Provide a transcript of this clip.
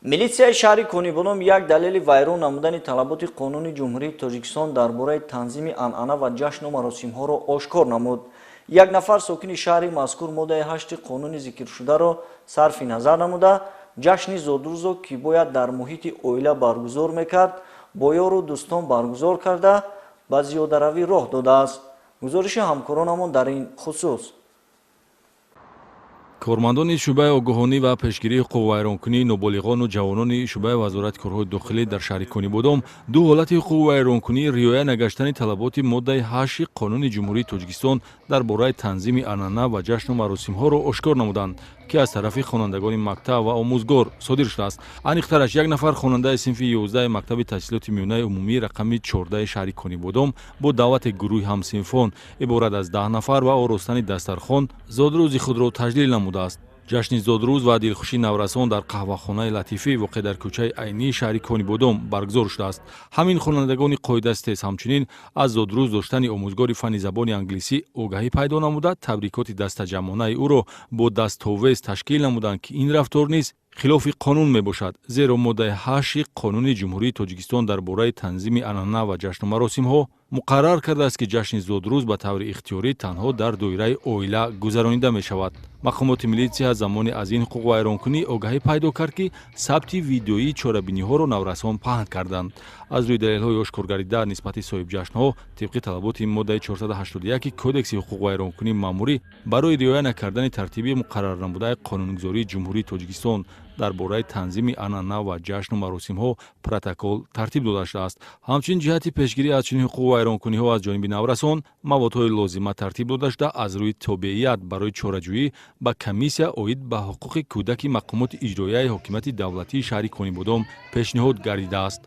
Милитсияи шаҳри Конибодом як далели вайрон намудани талаботи Қонуни Ҷумҳурии Тоҷикистон дар бораи танзими анъана ва ҷашну маросимҳоро ошкор намуд. Як нафар сокини шаҳри мазкур моддаи 8-и қонуни зикршударо сарфи назар намуда, ҷашни зодрӯзро, ки бояд дар муҳити оила баргузор мекард, бо ёру дӯстон баргузор карда, ба зиёдаравӣ роҳ додааст. Гузориши ҳамкоронамон дар ин хусус. Кормандони шӯъбаи огоҳонӣ ва пешгирии ҳуқуқвайронкунии ноболиғону ҷавонони шӯъбаи Вазорати корҳои дохилӣ дар шаҳри Конибодом ду ҳолати ҳуқуқвайронкунии риоя нагаштани талаботи моддаи 8-и Қонуни Ҷумҳурии Тоҷикистон дар бораи танзими анъана ва ҷашну маросимҳоро ошкор намуданд, ки аз тарафи хонандагони мактаб ва омӯзгор содир шудааст. Аниқтараш, як нафар хонандаи синфи 11-и мактаби таҳсилоти миёнаи умумии рақами 14-и шаҳри Конибодом бо даъвати гурӯҳи ҳамсинфон иборат аз 10 нафар ва оростани дастархон зодрӯзи худро таҷлил намудааст. Ҷашни зодрӯз ва дилхушии наврасон дар қаҳвахонаи Латифӣ, воқеъ дар кӯчаи Айнии шаҳри Конибодом, баргузор шудааст. Ҳамин хонандагони қоидастез ҳамчунин аз зодрӯз доштани омӯзгори фанни забони англисӣ огаҳӣ пайдо намуда, табрикоти дастаҷамъонаи ӯро бо дастовез ташкил намуданд, ки ин рафтор низ хилофи қонун мебошад, зеро моддаи 8-и Қонуни Ҷумҳурии Тоҷикистон дар бораи танзими анъана ва ҷашну маросимҳо муқаррар кардааст, ки ҷашни зодрӯз ба таври ихтиёрӣ танҳо дар доираи оила гузаронида мешавад. Мақомоти милитсия замоне аз ин ҳуқуқвайронкунӣ огаҳӣ пайдо кард, ки сабти видеоии чорабиниҳоро наврасон паҳн карданд. Аз рӯи далелҳои ошкоргардида, нисбати соҳибҷашнҳо тибқи талаботи моддаи 481 Кодекси ҳуқуқвайронкунии маъмурӣ барои риоя накардани тартиби муқаррарнамудаи қонунгузории Ҷумҳурии Тоҷикистон дар бораи танзими анъана ва ҷашну маросимҳо протокол тартиб дода шудааст. Ҳамчунин, ҷиҳати пешгирӣ аз чунин ҳуқуқвайронкуниҳо аз ҷониби наврасон маводҳои лозима тартиб дода шуда, аз рӯи тобеият барои чораҷӯӣ ба комиссия оид ба ҳуқуқи кӯдаки мақомоти иҷроияи ҳокимияти давлатии шаҳри Конибодом пешниҳод гардидааст.